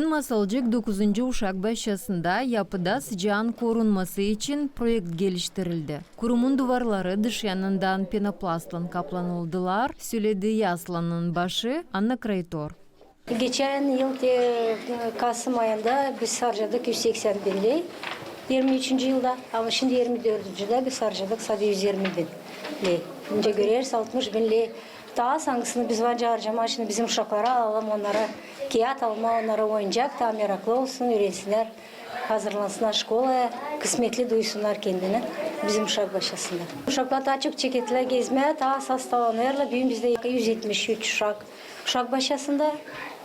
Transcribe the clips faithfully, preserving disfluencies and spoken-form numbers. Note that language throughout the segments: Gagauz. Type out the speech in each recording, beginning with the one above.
Masalcık dokuzuncu uşak başçasında yapıda sıcaan korunması için proekt geliştirildi. Kurumun duvarları dış yanından penoplastlan kaplanıldılar, söledi Yaslanın başı Anna Kraytor. Geçän yıl te, kasım ayında biz harcadık üz seksän bin ley, irmi üçüncü yılda. Ama şindi irmi dördüncüdä biz harcadık sade üz irmi bin ley. İnce göreriz, altmış bin ley. Taa az, angısını biz var nicä harcamaa, şindi bizim uşakları alalım, onnara kiyat almaa, onnara oyuncak, taa meraklı olsun, üürensinnär, hazırlansınnar şkolaya, kısmetli duysunnar kendini bizim uşak başçasında. Uşaklar taa çok çeketilär gezmää, taa az hastalanêrlar. Büün bizdä üz etmiş üç uşak uşak başçasında,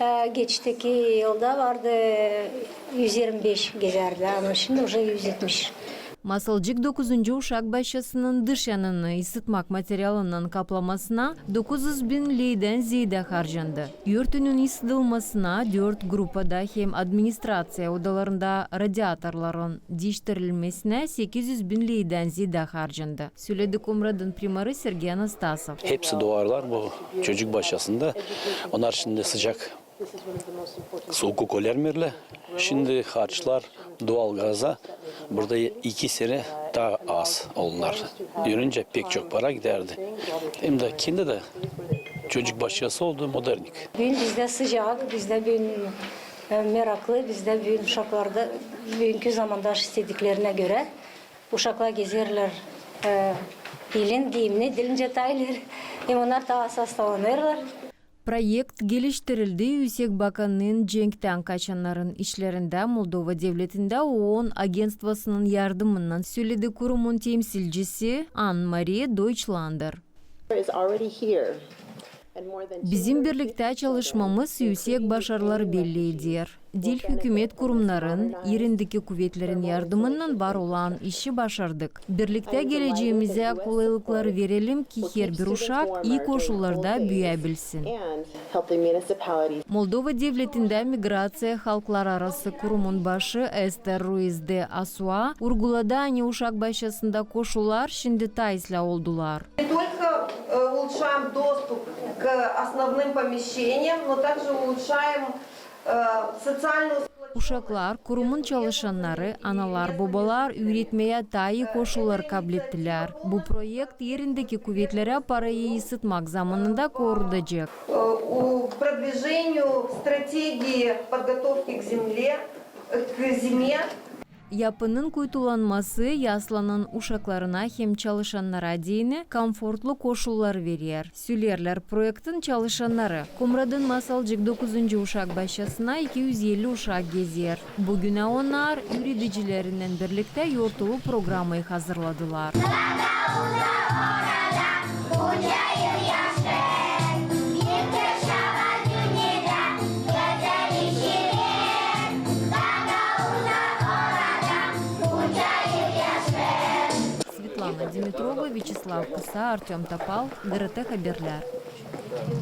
e, geçteki yılda vardı üz irmi beş gezärdi, ama şindi uje üz etmiş. Masalcık dokuzuncu uşak başçasının dış yanını ısıtmak materialınnan kaplamasına dokuz üz bin leydän zeedä harcandı. Örtünün ısıdılmasına dört grupada hem administraţiya odalarında radiatorların diiştirilmesinä sekiz üz bin leydän zeedä harcandı, söledi Komradın primarı Sergey Anastasov. Hepsi duvarlar bu çocuk başçasında. Onnar şindi sıcak, suuk kolärmeerlär. Şindi harçlar dual gaza burada iki sene taa az olunnar. Önce pek çok para gidärdi. Hem dä kendi dä çocuk başçası oldu, Modernik. Büün bizdä sıcak, bizdä büün, e, meraklı, bizdä büün uşaklarda büünkü zamandaş istediklerinä görä uşaklar gezerlär, e, ilin giyimni, dilince taylar, hem onnar taa az hastalanêrlar. Proekt geliştirildi Üüsek Bakannıın cenktän kaçannarın işlerindä Moldova devletindä OON agentstvosının yardımınnan, söledi kurumun temsilcisi Anne-Marie Deutschlander. Bizim birliktä çalışmamız üüsek başarılar belli eder. Diil hükümet kurumnarın, erindeki kuvetlerin yardımınnan var olan işi başardık. Birliktä geleceemizä kolaylıkları verelim, ki herbir uşak ii koşullarda büüyäbilsin. Moldova devletindä Migraţiya halklararası kurumun başı Esther Ruiz de Asua urguladı, ani uşak başçasında koşullar şindi taa islää oldular. Не только, э, улучшаем доступ к основным помещениям, но также улучшаем, э, социальную Uşaklar, kurumun çalışannarı, analar, bobalar üüretmeyä taa ii koşulları kablettilär. Bu proekt erindeki kuvetlerä parayı ısıtmak zamanında korudacek. Э, у продвижению стратегии подготовки к земле, э, к зиме. Yapının kuytulanması Yaslanın uşaklarına hem çalışannara deyni komfortlu koşullar verer, söleerlär proektin çalışannarı. Komradın Masalcık dokuzuncu uşak başçasına iki üz elli uşak gezer. Büünä onnar üüredicilerinnän birliktä yortulu programayı hazırladılar. Svetlana Dimitrova, Vyaçeslav Kısa, Artöm Topal, GRT Haberlär.